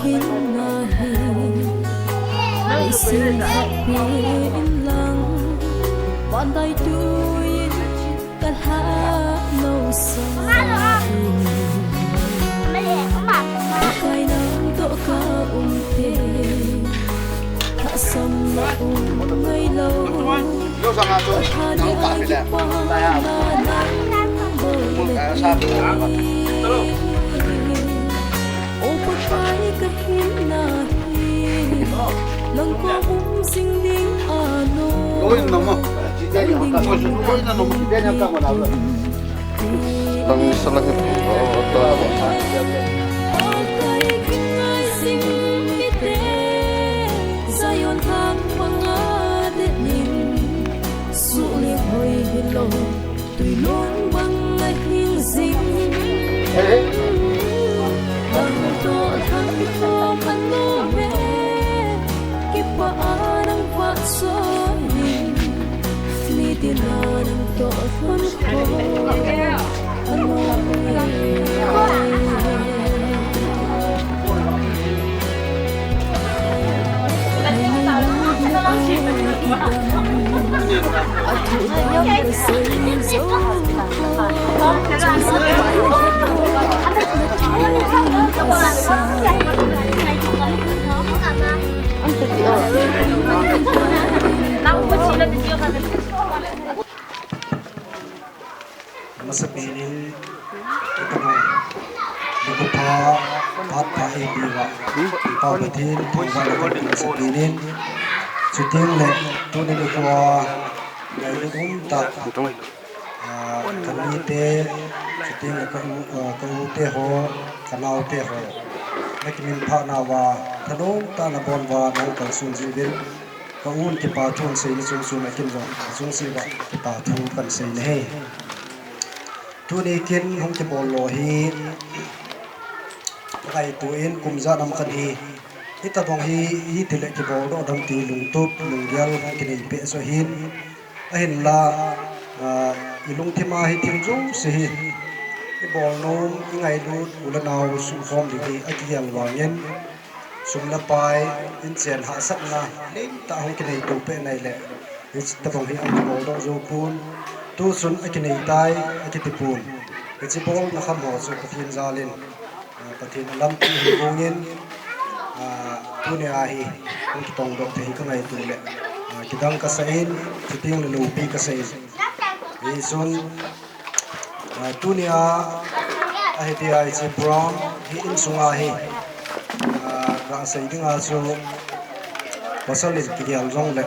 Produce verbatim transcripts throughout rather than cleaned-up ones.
Hinna hi, isim hahpi inlang, van dai tuin ka lha no sa in. Kai nang toh ka um te, lhasam na um ngai lo. Lhasam na um ngai lo. O Pakai ka hinna hi, nang koma um jing ding ahi. Loi na mo. Loi na mo. Tang sa lang ito. Pakai ka ngai jing mite, Zion thang panga det nin, suh le hoi hilou. Tui lung bang a hing jing. Bang toh lhang toh man nu ve. Kipah a nang vahchoi in. Nitin a nang toh lhun khom a nu ve. Amasapen in, ita bang, nikho pha, phat pha eipeuva, Pa Pathen thangvahna kahin pe amasapen in, chuteng le, tuni nikho a, ngailut umtah, ah, ka nite, chuteng le ka u, ah, ka u te ho, ka nao te ho, na kiminphah nauva, thanom tah a na bol uva, nang kalson jeh uvin, ka un kipa thu ahin seina chungchon a ken jong, achung cheh uva kipa thu kahin seina ahi. Tuni ken hung kibol lo hi, ngaito in kum ijat ham khat hi, hitabang hi, hiti le kibol doh dem ti lungtup, lunggel hung kinei peh chu ahin, ahinla, ah, i lungthim a hi thil jouse hi, i bol nom, i ngailut, u le nao suhkhom ding hi, akigel vangin, Sum le pai, inchen hahsatna, lentah hung kinei to peh nai le. Hitabang hi ahung bol doh jou pon. Tuchun akinei tai, akiti pon. Hiche bolna kham ho chu Pathen jal in, ah, Pathen alampi hin gong in, ah, tunia hi, hung kitong doh thei hi kangaito le. Ah, kidang kasa in, chuteng le loupi kasa in. Hichun, Ah, tunia, ahi tia hiche program hi insunga hi, ah, kasei dinga chu pasal in kigel jongle,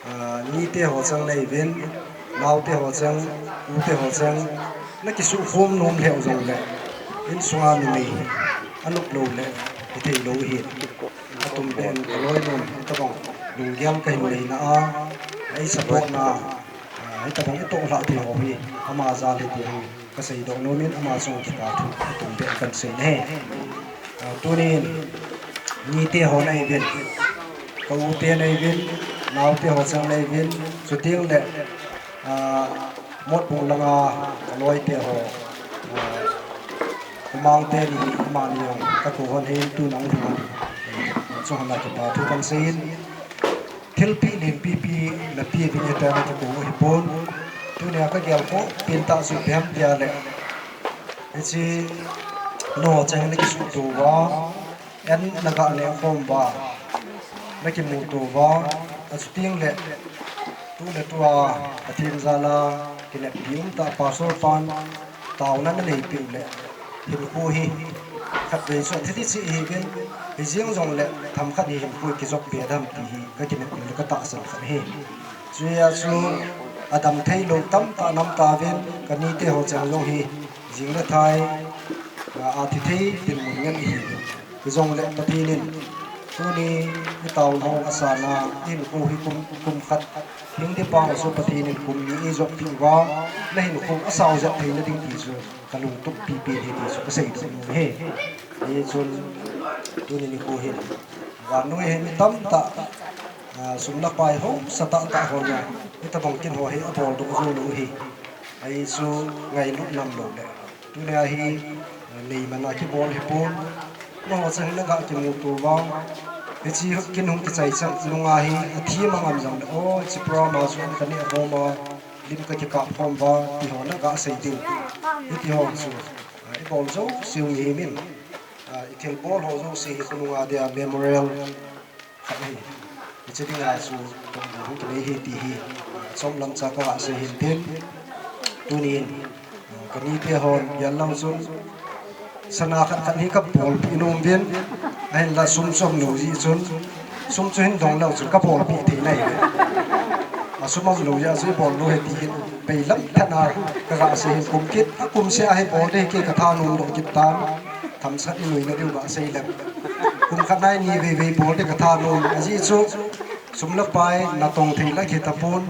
ah, nite ho cheng neiuvin, naote ho cheng, ute ho cheng, nakisukhom nom lheh jongle, insunga numei, anop lou le, hithei lou ahi. Atumbeh in kaloi nom, hitabang, lunggel kahin neina a, ei support na, Ah, hitabang itoh lhah thei ho hi, ama jal ahi ti hi, kasei doh nom in, ama chunga kipa thu, atumbeh in kahin sei ahi. Ah, tunin, nite ho neiuvin, ka ute neiuvin, naote ho cheng neiuvin, chuteng le, ah, Motbung langa, kaloite ho, ah, Umang teni, amani jong, kakou hon hin, tun ahung lhung a, ah, chunga kipa thu kahin sei in, Thilpeh lenpi pi, napi ding hita nakikou ahipon. Tunia kagel khom pen tah chu ipi ham tia le. Hiche, nangho cheng nakisuhto uva, an naga neh khom uva, nakimuto uva, achuteng le, tu le tua, Pathen jal a, kineppi umtah pastor pan, taona nanei peh u le, hinkho hi, khatvei chun athi ding cheh ahiuvin, hijeng jongle, themkhat hi hinkho hi kijop be dem ti hi, kakinep le katahsan khat ahi. Chuhia chu, adam thei lou tamtah nam tauvin, kanite ho cheng jong hi, jing le thai, a, athi thei dinmun ngen ahiuvin. Hijongle Pathen in, tuni, itaona ho asana, ihinkho hi kum, kum khat, hing ding pang a chu Pathen in kum ni eijop peh uva, nahinkho asao jep theina ding ti chu, kalungtup pipen ahi ti chu kasei doh nom ahi. Hichun, tuni nikho hin, vannoi a hin mi tamtah, ah, sum le pai haosa tahtah hon, hitabang kin ho hi abol doh joulou ahi. Ahi chu ngailut nam lou le. Tunia hi, ah, neiman a kibol ahipon. Nangho chang hin naga kimuto uva, hiche kin hung kichai chan nunga hi athi ma ngam jongle, o, hiche program a chu an kaneh khom a, lim kakikap khom uva, ti ho naga sei diu. Hiti ho chu, ah, ibol jouse u mihem in, ah, ithilbol ho jouse hi khonunga dia memorial khat ahi. Hiche dinga chu tumbu hung kinei ahi ti hi, ah, chomlam cha kaga sei hin tin. Tunin, ah, kanite hon gel lang chun, sana khat khat hi kabolpeh nom uvin, ahinla sum chu umlou jeh chun, sum chu hin dong leu chun kabolpeh thei nai. A sum umlou jeh a chu ibol lou ahi ti hin, beilam tah a kaga sei hin kum kit, akum seh a hi bol ding kei katha nom doh kit tan. Themkhat inuina diu gasei leng. Kum khat nai ni veivei bol ding katha nom. Ajeh chu, sum le pai natong thei lou kitapon.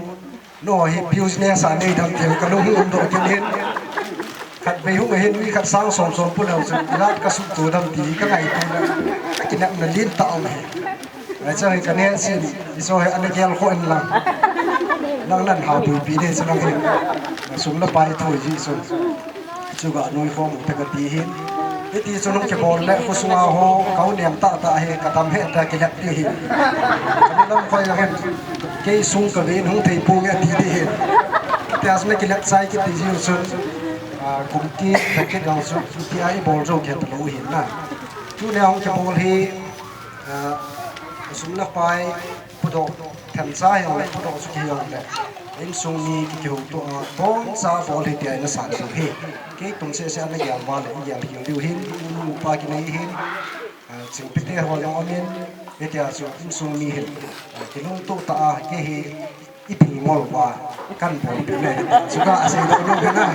Nangho hi business a nei dem ti kalung hung umdoh kit in. Khatvei hung ahin mi khat sang som som pulou chun, ilat kasuhto dem ti kangaito leh, akinepna lentah um ahi. Ahi chu hi kaneh sin, iso hi ana gel khoh in lang. Nang nan hapuipi ding chu nang hi. Sum le pai thu jeh chun. Chu ga nuikhom u te kati hin. Hiti chun hung kibol le khosunga ho, kau nem tah tah hi, kadam hih ta kilep ding hi. Kami lam khoi lang hin. Kei sung kavin hung thei ponge ti ding hi. Tia chun kilep chai kiti jiu chun. Ah, kum kit, thakit jong chu, hitia ibol jou kit lou hin na. Tuni a hung kibol hi, ah, sum le pai, pudoh, themcha hijongle, pudoh chu kihijongle. Insung mi ki, kihoutoh a, boncha bol hi tia ina san diu hi. Kei tum seh seh ana gel uva le, igel hih diu hin, inu upa kinei hin, ah, chingpite ho jong umin, hitia chu insung mi hin, ah, kilungtoh tah a, kei hi, ipi ngol uva, kan bolpeh le, chu kasei doh nom hin na.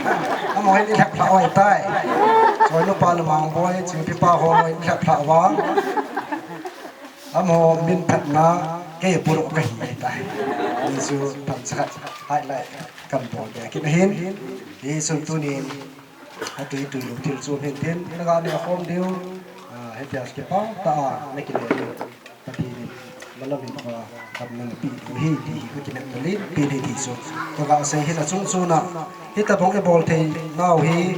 Amaho hin ilhep lhah uva ahitai. Choi nupa le Mangboi, chingpi pa ho hin ilhep lhah uva. Amaho min phatna, kei pudoh kahi tai. Hichu themcha khat, highlight, kan bol be kit ahin. Hichun tunin, atui tui lou thil chu hin tin, naga neh khom diu, ah, hitia kipa tah a, nakineh diu. Pathen in, malam in kha, damna napeh diu ahi, ti hi, kakinepna lenpen ahi ti chu. Kaga sei hin achung chun a, hitobang ibol thei nau hi,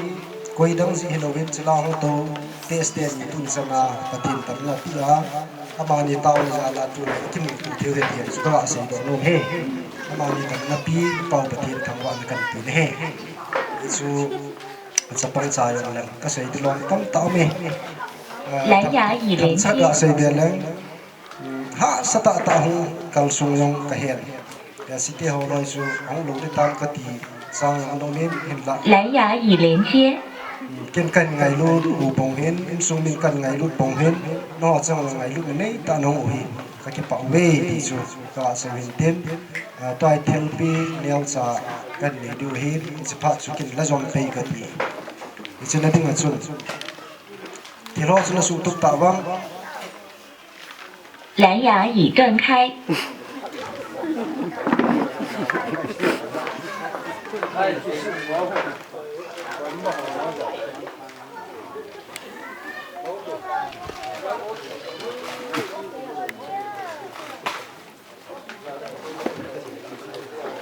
koi dang jeh hilou hin, chule hung tou, test te ni tun chana, Pathen damna peh a, amani taona jal a tun a, kimuto thei u ahi ti chu kaga seidoh nom e. Amani damna peh, Pau Pathen thangvahna kan pe ahi. Hichu, chapang cha jong leng, kasei ding lom tamtah um e. Ah, 蓝牙语连接。 Themcha kasei ding leng. Hmm, hahsa tah tah hung kalsung jong kahen. Tia site ho loi chu hung lou ding tam kati chang anom in hinla. 蓝牙语连接。 Hmm, ken kan ngailut u bang hin, insung min kan ngailut bang hin, nangho chang ngailut nei tah nahung u hi. Kakipah uve ti chu kasei hin tin. Ah, tua hi thilpeh neocha kanei diu hin, hiche phat chu ken la jom pei kati. Hiche na dinga chun. Thil ho chu nasuhtup tah vang. 蓝牙已断开。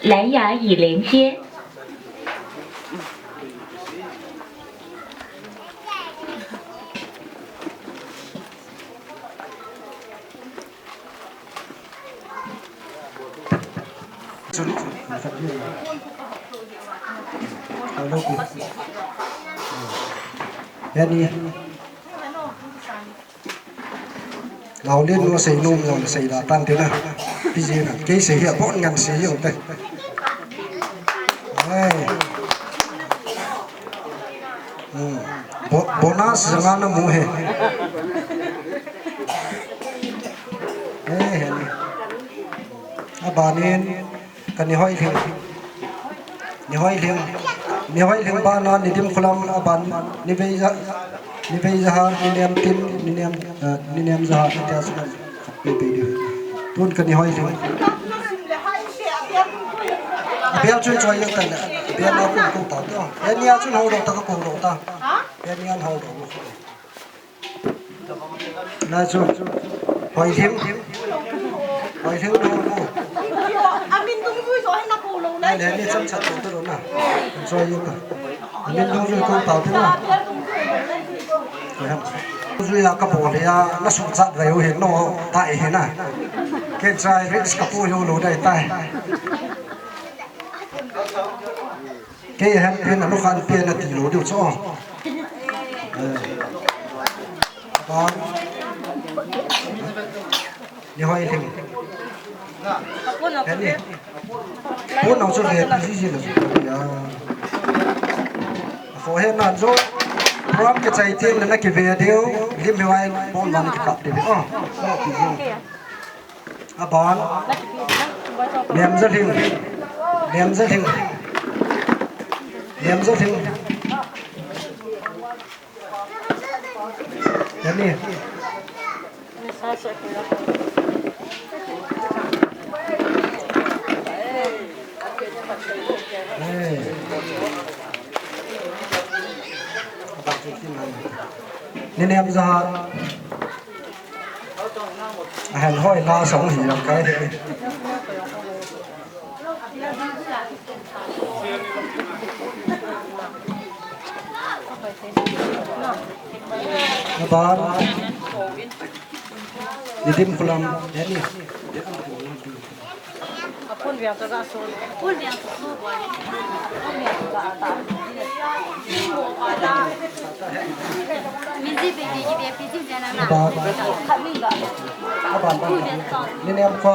蓝牙已连接。 Hello, ku. Yani. Naolen nu sei nom nom sei la tan te na. Pi je na. Kei sei hi abon ngan sei jong te. Ai. Hmm. Bo-, bonus jong ana mu e. Eh, hen. Abanin. Ka Nihoilhing. Nihoilhing. Nihoilhing bana Nidim Khulam aban Nivei Ja-, Nivei Jahar, Ninem Tim, Ninem, eh, Ninem Jahar, tia sunan. Pe pe diu. Tun ka Nihoilhing. Abel chun choi jeng tan. Abel na kun kun ta to. Enia chun hol do ta ka ko do ta. Enia hol do. Na chu. Hoilhing. Hoilhing na ko. Amin dungjui jo hin na ko lou na. Na le ni cham chat ko to na. Choi jeng ka. Amin dungjui ko ta to na. Ko ham. Zuia ka bol hia, na sung chat vai u hin no, tai hin a. Kei chai risk ka pu u lo dai tai. Kei hen, hen a lukhan pe na ti lo diu chu. Eh. Ba. Ni hoi hling. Hen ni. Pun nong chu ve pi ji ji lo chu. Ya. Fo hen nan chu. Program ke chai tin na ki ve diu. Lim mi wai pon man ki kap diu. Oh. Oh, pi ji. Aban. Nemza hling. Nemza hling. Nemza hling. Nemni. Hey. Ni nemza. Ahen hoi la song hi lam kai he. Aban. Ni dim kulam. Ni. Apun viang to ga so. Apun viang to so. Minzi baby ji baby ji jana na. Ba, ba. Khat ni ga. Aban, ba. Ni nem ko.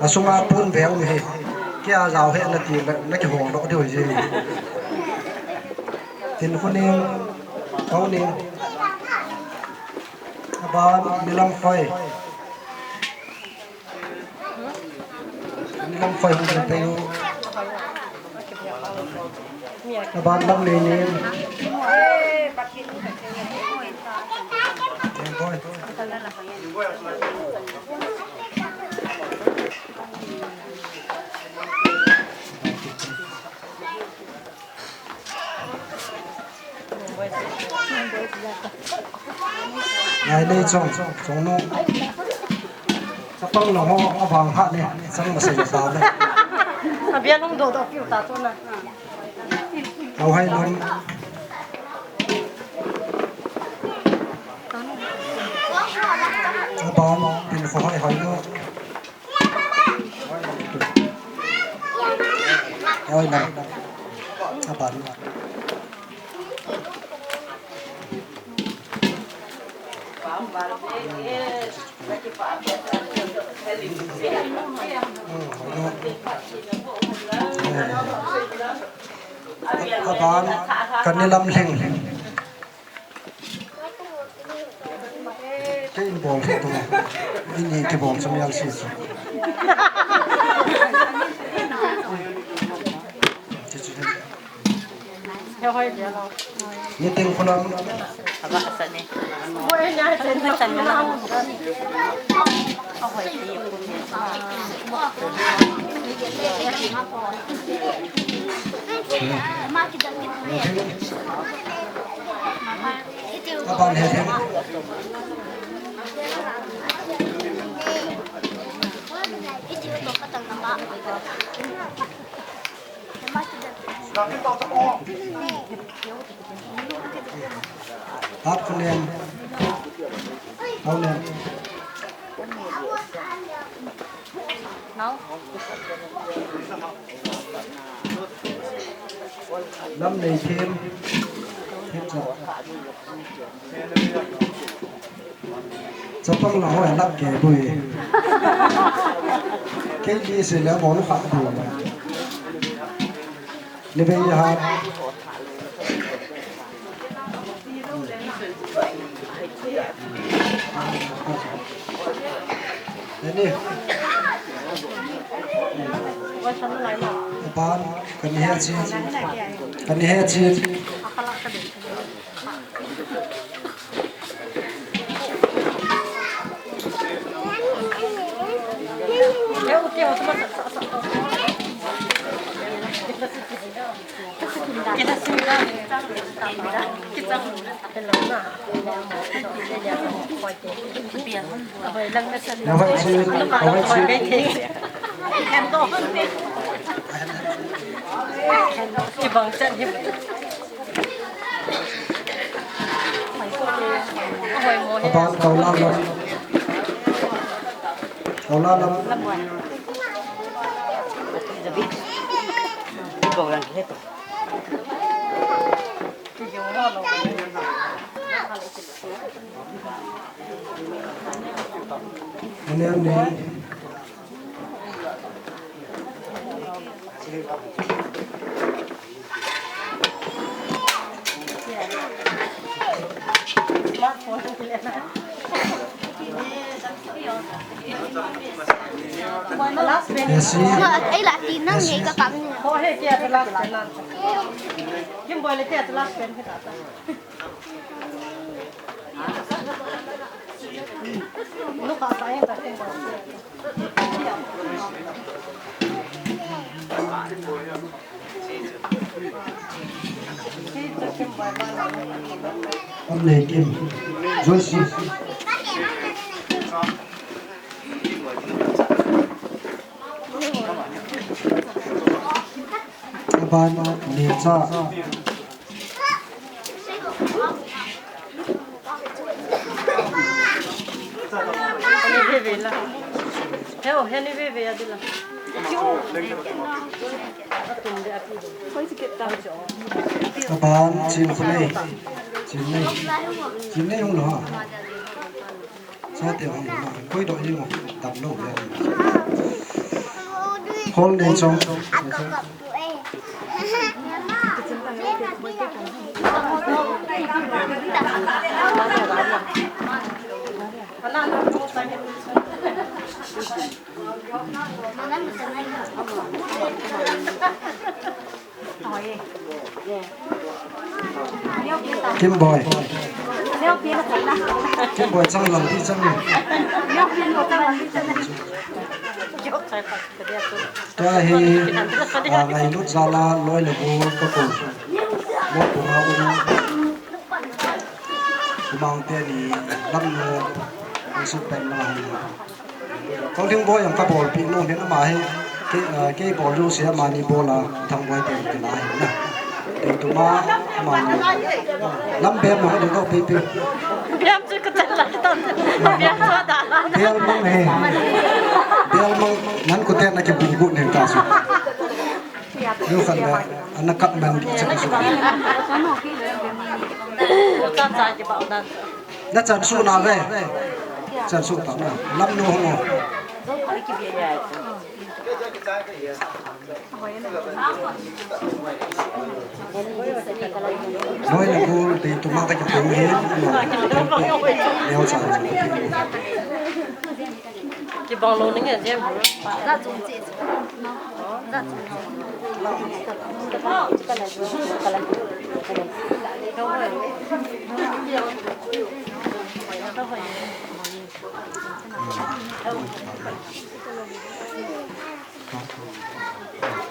Asunga pun ve um hi. Kia jao he na ti na, na kihong doh diu ji. Tin khu ning, kau ning. Aban, nilam fai. Nilam fai hu te u. Aban lam nei ning. Boy. Ngai nei chong, chong nu. Chapang lang ho, abang ha ne, chang ma sei ta ne. Abia lung do do piu ta to na. Kau hai lung. Abang, pin kho hai hai nu. Oi, na. Aban. Aban, kani lam lhing. Kei in bol hi tu. Ini kibol chu mial si chu. Ni teng khu lam. Aba sa ni. Aba sa ni. Aban he he. Hat kunen. Kunen. Lam nei them. Them sa. Chapang la hoi lak ke bui. Kei li se le mo lu kha bui. Ni ve ya ha. Ani. Aban, kani he chi. Kani he chi. Aban Kaula lam. Kaula lam. Ane, ane. Yes, yes. Ei lah ti nang ngei ka kang ni. An nei kim. Joyce. Abana Necha. Heni veve la. Heo, heni veve a dila. Aban, Chin Khulei. Chin Nei. Chin Nei hung lo ha. Sa te hung lo ha. Koi do ni mo. Tam lo ya. Hol Nei Chong. Kimboi. Kimboi chang lang di chang. Tua hi, a, ngailut jal a loi le gol ka kou. Mo kou ma kou. Kumang te ni lam no. Ang supen na. Kau ding boi ang ka bol pi no hin ama hi. Ke, a, ke bol jo se ama ni bol a thang boi te ki la hin na. Te tu ma ama ni. Lam be ma de ko pi pi. Biam chu ka tan la ton. Biam chu da la. Bial mang he. Bial mang nan ko te na ke bu gu ne ta su. Yo khan da ana kap man di cha su. Ka cha ki ba dan. Na chan su na ve. Chan su ta na. Lam no ho. Noi na ko te tu ma ka ki ko he. Neo chan. Ki bang lo ni nge jem. Za chung chi. Za chung.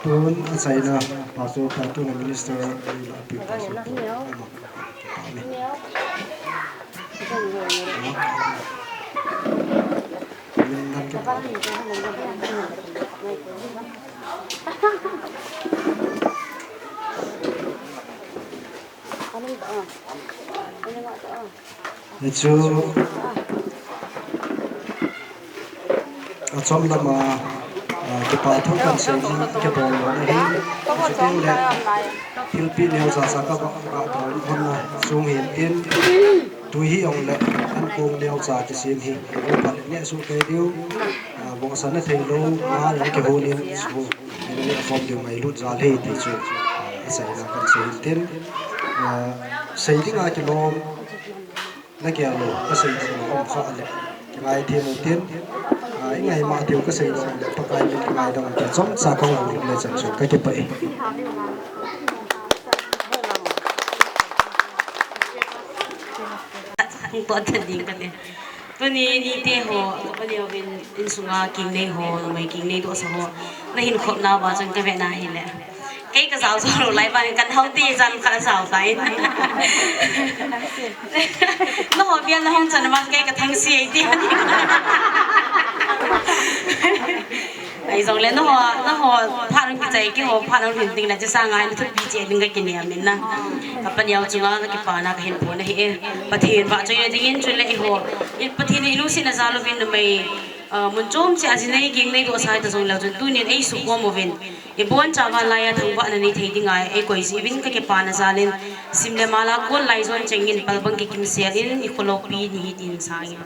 Tun a China, Pastor, Pastor na Minister, Pastor. Hichu achom lama, a, kipa thu kan sei jing kibol lona hi. Chuteng le thilpi neocha cha ka ba, ba bol hon na sung hin in. Tui hi ong le, an kong neocha kisin hi, u phat le ne su kei diu, a, bongsa na thei lou, nga le kihon in, su, in le khom diu ngailut jal hi ti chu, a, aseina kan sei hin tin, a, sei ding a kilom, na kial lou, ka sei ding lou, om kha le, kingai thei lou tin, a, i ngai ma diu ka sei lou, Pakai min kingai dong, ka chomcha ka hung le chan chu, ka kipah e. Hung to ten ding kati. Tuni nite ho, ka pa leo vin insunga kingnei ho, mai kingnei doh sa ho. Na hin khop na ba chun ka ve na hi le. Kei ka jao jao lou lai ba kan hau ti jan ka jao tai. Na ho bial na hung chan ma kei ka thang si ai ti. Hijongle nangho, nangho phat hung kichai, keiho phat hung lhin ding le, chusanga hin thupi cheh ding kakinem in na. Ka paneo chunga kakipana kahin phong ahi e. Pathen vahchoina dingin chule eiho, i Pathen in ilungsetna jal uvin numei, ah, mun chom cheh a jinei ging neidoh sah ta jongleu chun tunin eisukhom uvin, ibonchauva laiya thangvahna neithei dinga eikoi jeh uvin kakipana jalin, sim le mala kol laijon chengin palbang kikimsel in ikholoppi nahi tin sangin.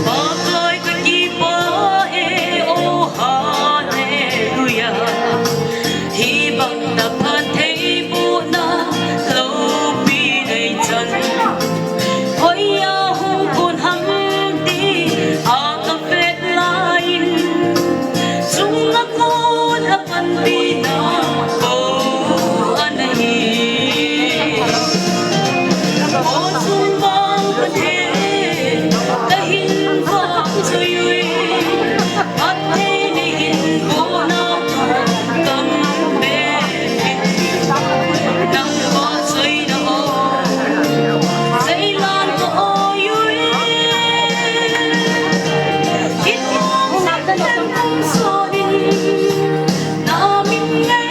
Pakai kakipah e, o hallelujah. Hibang na phattheibohna loupi neichan, hoiya hung kon ham tia kavet laiyin, chunga kon apanpina kou ana hi. O chungnung Pathen, kahin vahchoi uve. Phatthei neihin bohna, nang vahchoina o, jeilan ka-oi uve. Hiche lungset kum sotin, na min ngai.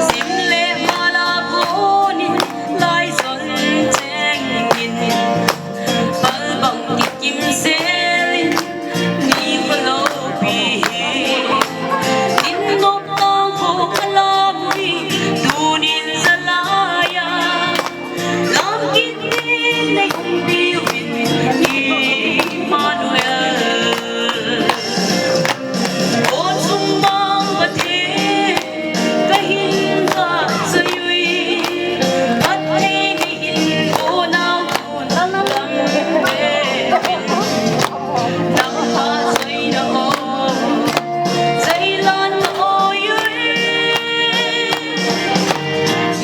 Sim le mala konin, laijon chengin, palbang kikimsel in, ni kalopi hi. Nin nop tang ho kalam hi, tunin jalaiya lam kit in nei umpi uvin, Emmanuel. O chungnung Pathen, kahin vahchoi uve. Phatthei neihin bohna kou, lam be. Nang vahchoina o, jeilan ka-oi uve.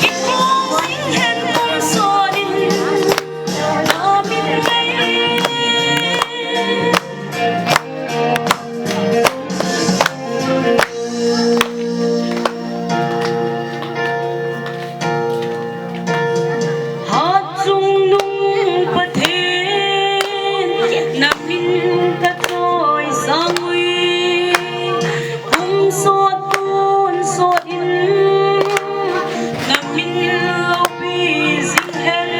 Hiche lungset kum sotin, na min ngai. Hatchungnung Pathen, na min kachoi sang uve. Kum sot tun sotin, na min loupi jing hen.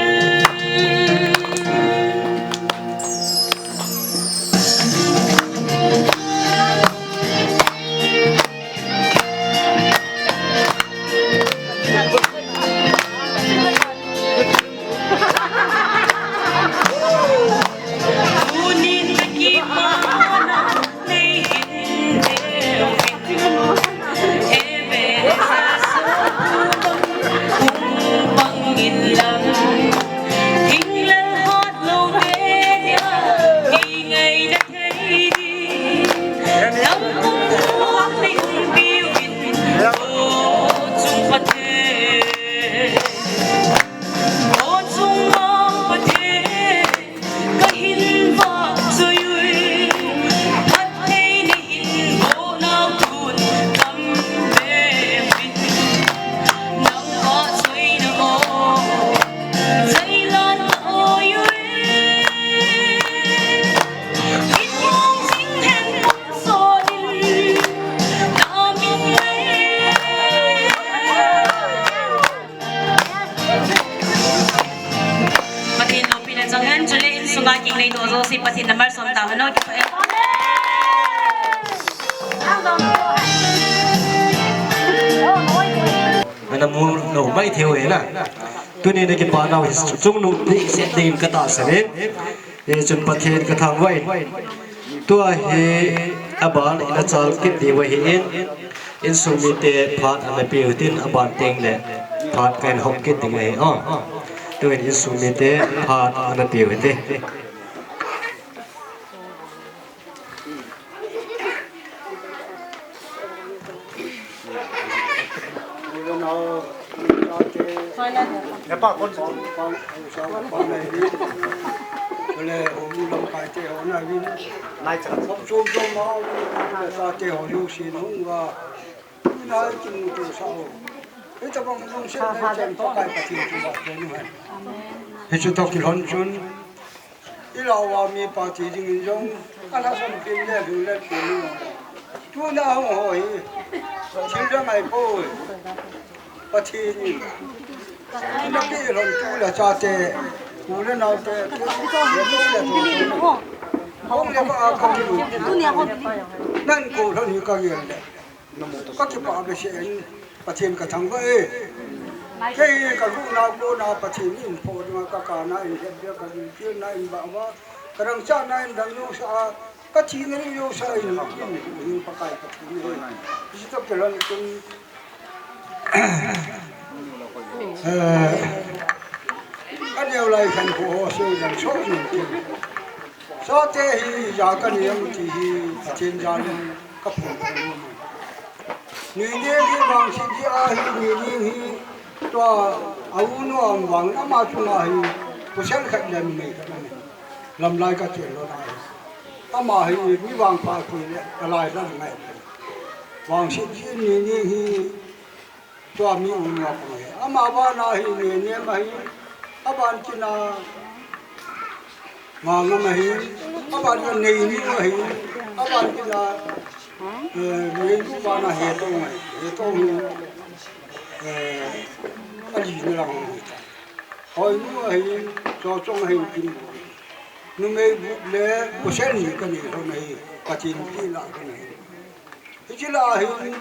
Kahin vahchoi uve, phatthei neihin bohna kou, lam be. Nang vahchoina o, jeilan ka-oi uve. Hiche lungset kum sotin, na min ngai. Pathen loupina chang hen, chule insunga ging neidoh jouse Pathen na malsom tahen o, kipah e. Ana mu lou maithei uve na. Tuni na kipa nau hi chungnung lungset dingin katahsan e. Hichun Pathen kathangvah in. Tua hi aban in achal kit diu ahin, insung mite phat ana peh uhitin, aban teng le phat kahin hop kit ding ahi. O, tuin insung mite phat ana peh uhite. Pa kon sa. Pa, pa, pa, pa, na ni. Chule, ho mu lam kai te ho na ni. Nai cha. Sop chom chom ma, sa te ho yu si nung wa. Nai kin tu sa ho. Hitabang nung se nai chen pa kai pa tin tu ba ko nu han. Hichu to kilhon chun. Ilah uva mipa thi dingin jong, alhasam pen le lhung le pen. Tuna hung ho hi, thil dang ahipoi. Pathen in. Ina kilhon tu le cha te, u le nao te, tu le cha te. Hung le ba a ka lu. Nan ko lhon hi ka gel le. Ka kipah behseh in, Pathen ka thangvah e. Kei ka lhunna kona Pathen in phoh dinga ka kana in het dia ka lungkilna in bahva, ka dangchahna in dang jouse a, ka thina in jouse a in, in, in Pakai Pathen in. Hiche toh kilhon in, eh, ka neo lai khankho ho sei dang so in tin. Chate hi ija ka nei em ti hi Pathen jalin ka phongdoh nom e. Nui neng hi vangset jeh a hi, nui neng hi tua a u nu a um vangin ama chunga hi pasal khat le numei khat aum e. Lamlai ka cheng lona hi. Ama hi mi vangpha koi le alai la ngai. Vangset jeh in nui neng hi Tua mi u nu a pang hi. Ama bana hi Nenem ahi. Aban kina Mangam ahi. Aban kina Neinu ahi. Aban kina, eh, Neinu bana Hetong ahi. Hetong hi, eh, ali na lang hi. Hoinu ahi. Chochong ahi. Kin. Numei gup le pasal ni ka nei lhon ahi. Pathen pi la ka nei. Hiche la hi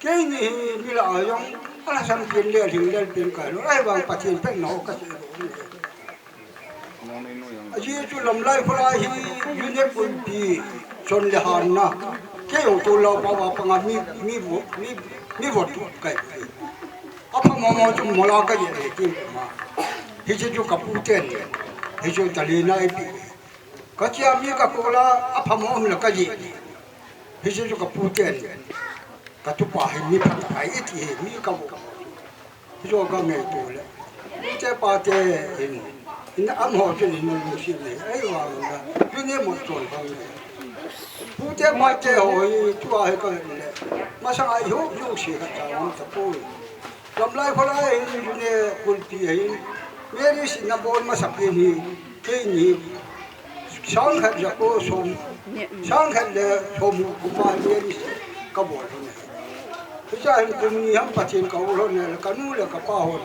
Keini hi mi lah a jong, alhasam pen le lhinglel pen kahi lou. Ahivang Pathen pen na ho kasei lou. Ajeh chu Lamlai kholai hi, junior kulpi, chon le hanna. Kei jong tolou pa va panga mi, mi vo, mi, mi vo tu kai. Apha momo chu mola kajih le tin ma. Hiche chu kapu ten. Hiche chu talina ipi. Kachia mi kakola, apha mo um le kajih. Hiche chu kapu ten. Katupa hi mi phatah ahi iti hi mi kavo. Hiche ka ngaito le. Pute pate hin. Ina amaho chun hin lungset le. Ahivang la. Tuni mo chon vang le. Pute pate ho hi tua hi ka le. Masang a iho, iho se ka cha lam tapoi. Lamlai kholai hin, junior kulpi hin, Mary seat na bol masa pen hi, keini, sang khat le ko som, sang khat le som gup a Mary seat kabol lhon ahi. Hiche a hin kum ni ham Pathen ka ol lhon ahi, kanu le kapa hon.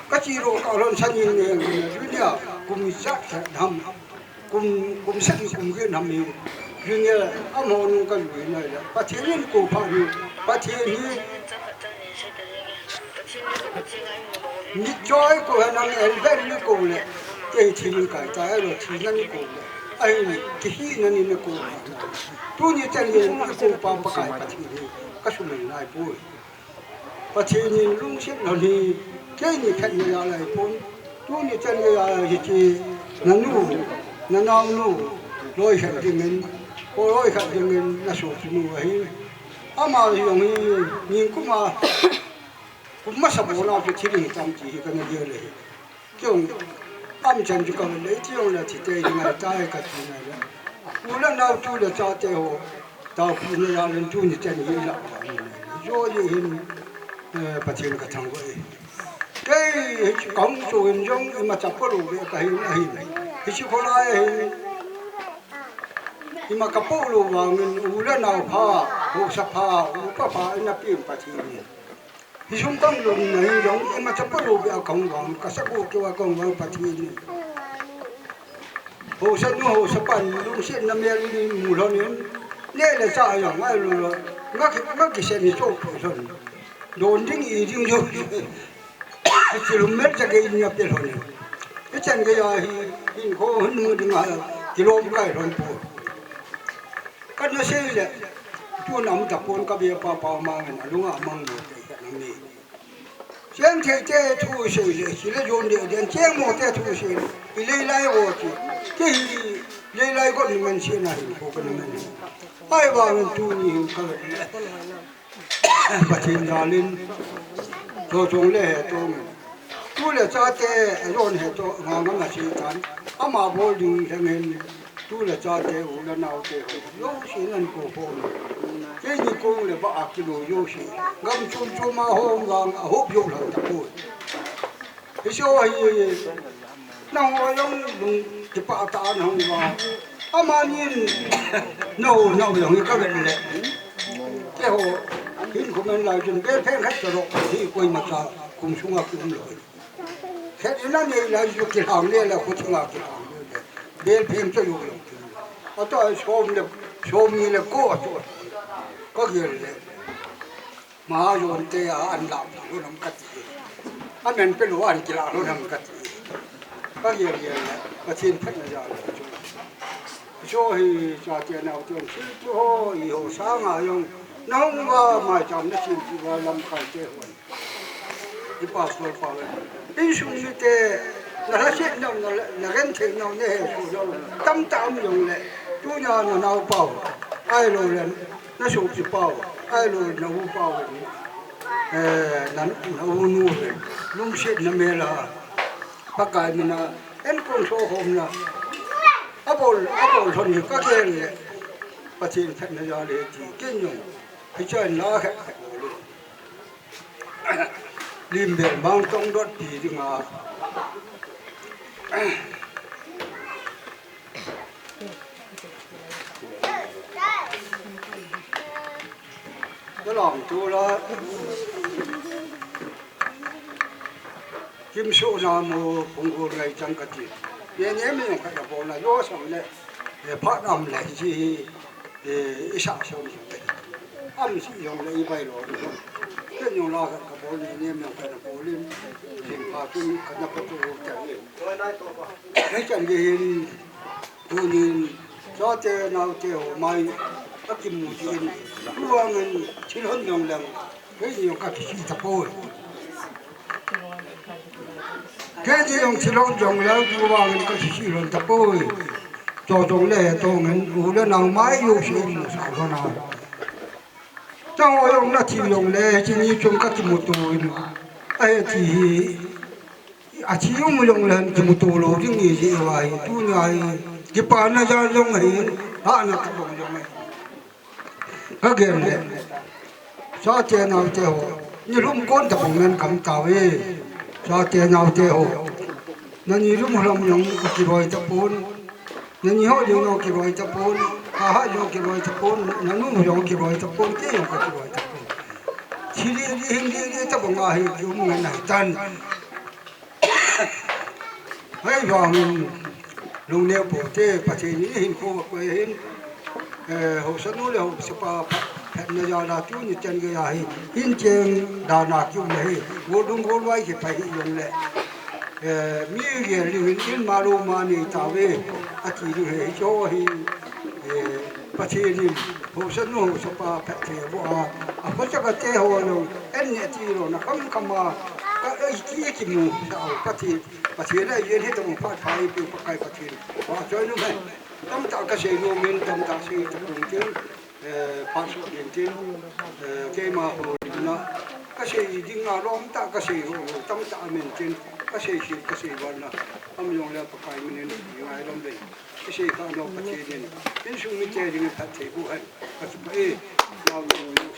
Kachi lou ka lhon sa ni ne, junior kum ni chat chat ham. Kum, kum sagi kum get nam hi, junior amaho nung kalui nai le. Pathen in kou pha hi, Pathen hi. Mitchoi kou he nang elven ni kou le. Kei thil in kai ta, elo thil na ni kou le. Ahi, kihi na ni ni kou. Tuni chan hi, ni kou pa Pakai Pathen hi. Kasumil nai poi. Pathen in lungset lhon hi, keini khat ngei a lai pon, tuni chan ngei a hiche, nanu, nanaonu, loi khat dingin, ko loi khat dingin, nasopi nu ahi. Ama jong hi, nikum a, kum masa bol a chu thil hi tam ti hi kana gel ahi. Kei jong, amchan chu kavel le, iti jong le, thi tei ding ahitai kati nai le. U le nao tu le chate ho, taopina jal in tuni chan hi ilah uva. Jo hi hin, eh, Pathen ka thangvah e. Kei, hiche kahung chu in jong, imacha po lou ve kahin ahin. Hiche kholai ahin. Ima kapo lou vangin, u le nao pha, haosa pha, upa pha, ina pen Pathen in. Hisum kang lou na hi jong, imacha po lou ve a kahung vang, kasakol keu a kahung vang Pathen in. Haosa nu, haosa pan, lungsetna mel in mu lhon in, neh le chah a jong, ahilou le, nga ki, nga kisen hi chou poi lhon. Don ding i ding jong, kilum mel cha gei in a pe lhon in. Hichan gei a hi, hinkho hin mu ding a, kilom kai lhon poi. Kana sei le, tun aum tapon ka be pa pa mangin, alunga mang mo te ka na mi. Cheng thei te thu sei le, si le jon de den, cheng mo te thu sei le, i leilai ho ti. Kei hi leilai gon ni man se na hin ko ka ni man. Ahivangin tuni hin ka le. Pathen jal in, Chochong le Hetong in. Le chate, ajon he to, nga nga ma si tan. Ama bol ding leng hen. Tu le chate, u le nao te ho. Yo si nan ko ko. Keini kong le ba a kilo yo si. Gam chum chum a hom vang a hop yo lang ta ko. Hiche hi, nangho jong lung kipah tah a nahung uva. Amanin, nao, nao jong hi kavet le. Keiho, hin comment lai chun, belpheng khat cha lou, hi koimacha, kum sunga kium lou. Khat in anei lai chu kilhang le la, khuti nga kilhang le. Belpheng cha lou lou. Ata som le, som ni le ko a chu. Kagel le. Mahajon te a an lah lou nam kati. Amen pe lou an kilah lou nam kati. Kagel gel le, Pathen phatna jal le chu. Chu hi chate naote chu ho, eiho sanga jong. Nahung uva maicham nasempi uva lamkai te ho. I pastor pa le. Insung mite, nalhaset nau, na, nagenthei nau, nahesoh nau. Tamtah um jongle. Tunia nanao pau. Ahilou le. Nasopi pau, ahilou le na u pau, eh, na, na u nu le, lungsetna mel a, Pakai mina, enkol sokhomna, abol, abol lhon hi kagel le, Pathen phatna jal e ti, ken jong, hichea la khat khat bol e. Limbel mang tong dot pi dinga. Ka lam tu la. Kimsohna mo phung gol ngai chang kati. Ye ne mi ka da bona yo sam le. E pha nam le ji. E, i sa som le. Am si jong le i bai lo. Ken jong la ka bol ni ne mi ka da bol in. Jing pa tu ka na pa tu ta ni. Hichan gei hin, tunin, chate naote ho mai, akimu tin, tuvangin, thil hon jong leng, keini jong kakisih tapoi. Keini jong thil hon jong leng, tuvangin kakisih lhon tapoi. Chujong le tongin, u le nao mai jouse in, sa lhon a. Chang ho jong nathi jongle, hiche ni chun kakimuto in, ahi ti hi, Athi um jongle hin kimuto lou ding hi jeh uva hi, tunia hi, kipana jal jong ahi, hahna tabang jong ahi. Kagel le, chate naote ho, nilhum kon tabang nan kam tauve, chate naote ho. Nani lunglam jong kakiloi tapon, nani ho jong kiloi tapon, kaha jong kiloi tapon, nanu jong kiloi tapon, kei jong kakiloi tapon. Thili li hin li li tabang ahi, kium ngan ahi tan. Hei vangin lungneo poute, Pathen in hinkho akoi ahin, eh, haosanu le haosapa phatna jal a tuni chan gei ahi, in cheng dan a kium ahi, gollhung golvai kipai hijongle, eh, mi gel ding in in ma lou ma nei tauve, ati ding ahi, hiche hi, eh, Pathen in, haosanu haosapa phatthei aboh a, akhosakate ho jong, en ne ti lou na kham kham a, ka, eh, ki, kimu, sa, Pathen, Pathen a yen hi tong phat pha ipi Pakai Pathen. Vahchoi nom hen. Tamtah kasei nom in, tamtah sei tapon tin, eh, phat soh ding tin, eh, keima houlimna, kasei ding a lom tah kasei ho, tamtah amen tin, kasei sil, kasei val na, am jongle Pakai min in, ngai lom le. Isei kha nau Pathen in, insung mite dingin phatthei boh hen. Ka kipah e. Nau nau nau.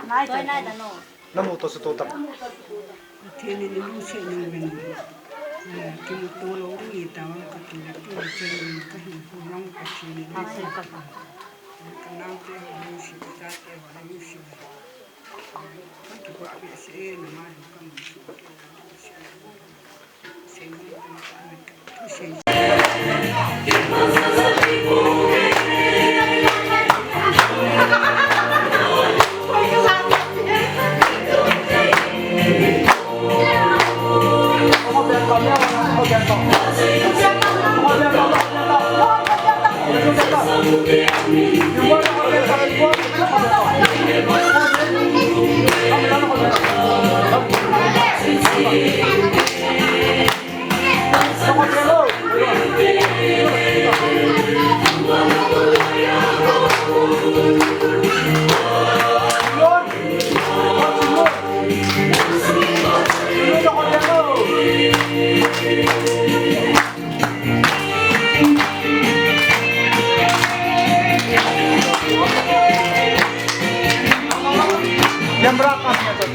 Nai, nai, nai, no. Namo to su to tam. Pathen in lungset nau vin. Eh, kimuto lou ding ita vang kati le, tu chen in kahin pu vang Pathen in lungset. Kanaote ho lungset, kachate ho lungset. Camera kam niya to.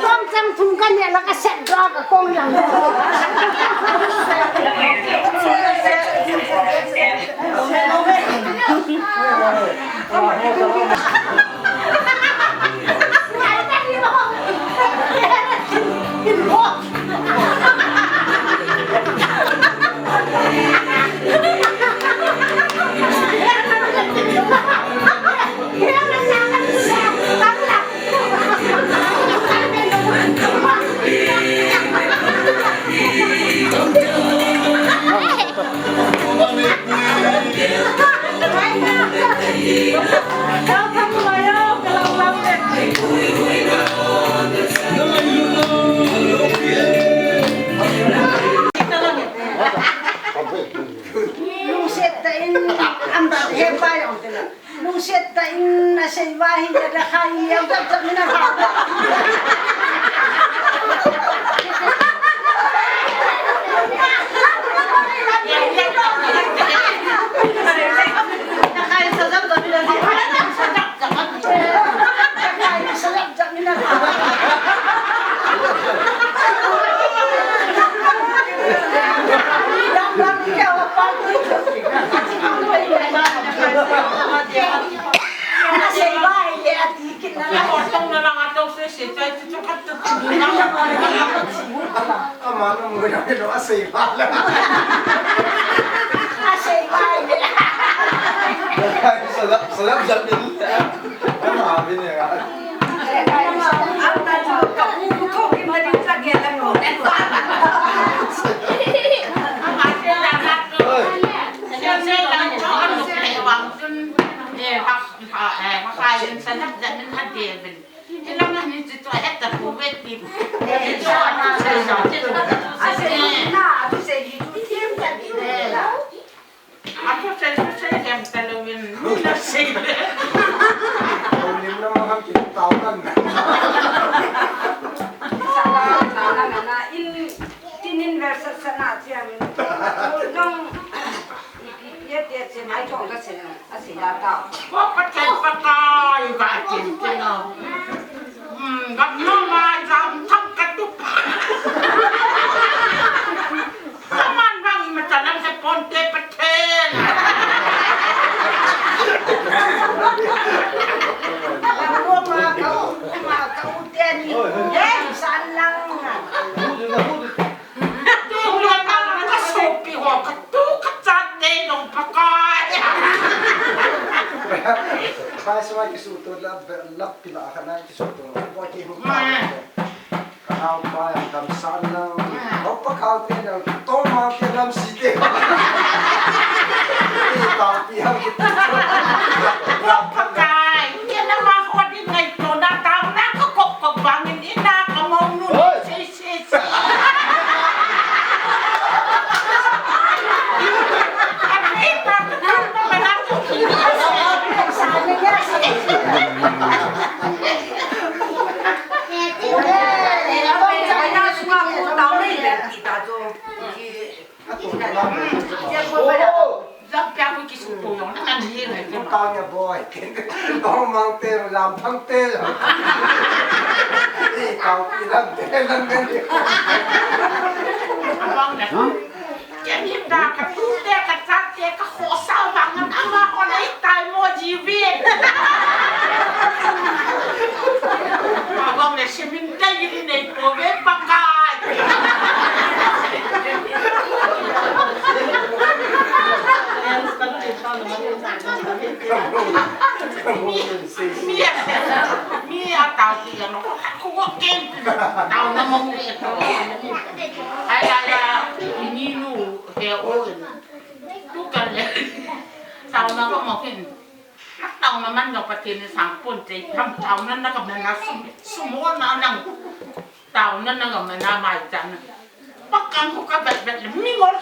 Kong chang thum ka neh la ka set doh a ka kong lang. Lungset tah in, am, he pa jong te na. Lungset tah in asei uva ahile, Rakhai leu jap jap min a. Rakhai sa jap jap min a. Rakhai sa jap jap min a. Ama na mu na lo asei ba la. Asei ba le. Salap, salap jap in. Ama bin ya. Tinin versa sana chiang. Nong, ipi, ipi, ipi, mai chong ka sen, a sen da ta. Ko Pathen Pakai, ga tin tin o. Hmm, ga no ma jam thang ka tu. Saman bang ma chalam se pon te Pathen. Ko ma ka, ma ka u te ni. Ei, san lang. Ka sopi ho Kai sunga kisuto la, la pila kana kisuto la. Bo ki hu ka. Ka hau pa yang dam san na. Ho pa kau te na. To ma ke lam si te. Ni tau pi ham ki. Pakai, ni na ma ho di ngai to na tau na ko ko ko bangin ina ka mo nu. Oi. Si, si, si. Lam pia ko kisuto jong na kan hi ngai. Tau nya boy. Tong mang te, lam phang te. Ni tau pi lam te, lam kan ni. Abang na. Kei ni ta ka tu te ka cha te ka khosa bang na ama ko nei tai mo jiwin. Abang na simin tai ni nei ko ve pakai. Mi, mi a tau ti ano ko ko ken. Tau na mo ni to. Ai ai ai, ni nu he o. Tu kan le. Tau na ko mo ken. Tau na man na Pathen ni sang pon te tham tau na na ka man na sum, sum o na nang. Tau na na ka man na mai chan. Pakang ko ka bet bet le mi ngol.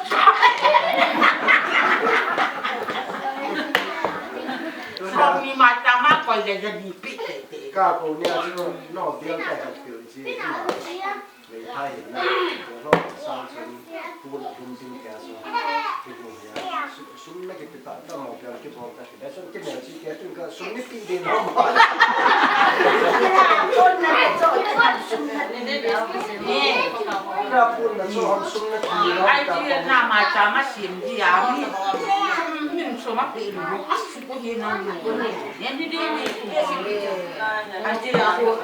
Song ni mai ta ma ko le le ni pi te te. Ka ko ni a no biang ka ha pio ji. Meithai na, ko lo sang sun, pu la dum ding kya so, ki dum ya, su-, sum na ki pita, ta mo kya ki bol ta ki, da sun ki mel si kya tun ka, sum ni pi de no mo. Na pu na so, sum na ki no. Ai, ti na ma cha ma sim di ya, mi, min so ma pi lu, a su ko hi na lu. Ni di di ni. Ai, ti ya ko.